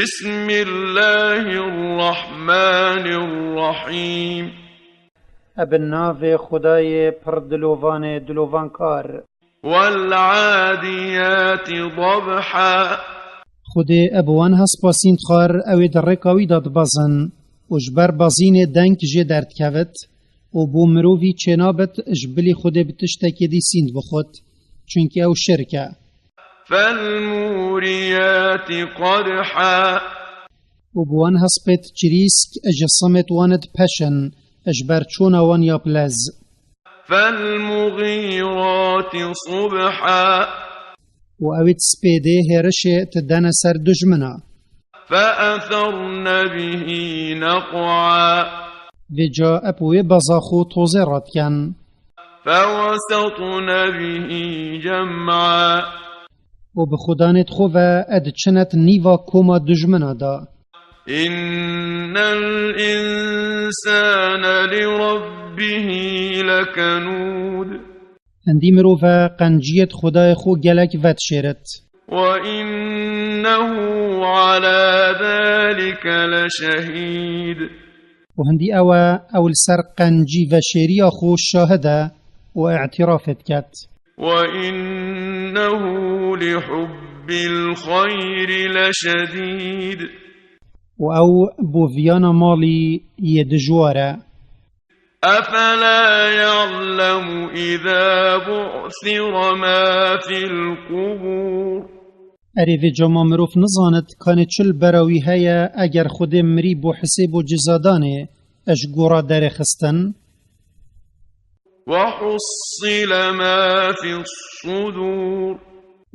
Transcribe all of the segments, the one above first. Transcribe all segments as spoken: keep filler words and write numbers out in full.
بسم الله الرحمن الرحيم. Ebe navê Xwedayê pir dilovanê dilovankar. والعاديات ضبحا. Xwedê ebe wan hespasîn dixwar, ew ê di rêka wî de dibezin û ji ber bezînê deng jê derdikevit û bo mirovî çênabit ji bilî Xwedê bi tiştekê dî sînd bixwit, çunkî ew şirk e. فالموريات قدحا. Û bi wan hespêt çirîsk ji simêt wan dipeşin, ji ber çûna wan ya bilez. فالمغيرات صبحا. Û ew ê di spêdê hêrişê ti dene ser dujmina. فأثرن به نقعا. Vêca ep wê beza xwe tozê radiken. فوسطن به جمعا. Û bi xudanêt xwe ve ed çinet nîva koma dujmina da. إن الإنسان لربه لكنود. Hindî mirove qenciyêt Xwedayê xwe gelek vedişêrit. وإنه على ذلك لشهيد. Û hindî ew e, ew li ser qencî veşêriya xwe şahid e û îtirafê diket. وإنه لحب الخير لشديد. Û ew bo viyana malî yê dijwar e. أفلا يعلم إذا بعثر ما في القبور. Erê vêca ma mirov nizanit kanê çi li bera wî heye eger Xwedê mirî bo hisêb û cizadanê ji gora derêxistin? وحصل ما في الصدور.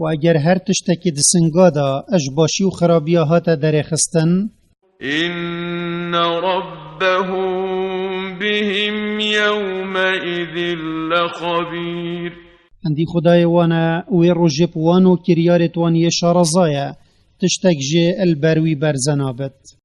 Û eger her tiştekî di singa de ji başî û xirabiya hate derêxistin? إن ربهم بهم يومئذ لخبير. Hindî Xwedayê wan e, wê rojê bi wan û kiryarêt wan yê şareza ye, tiştek jê li ber wî berze nabit.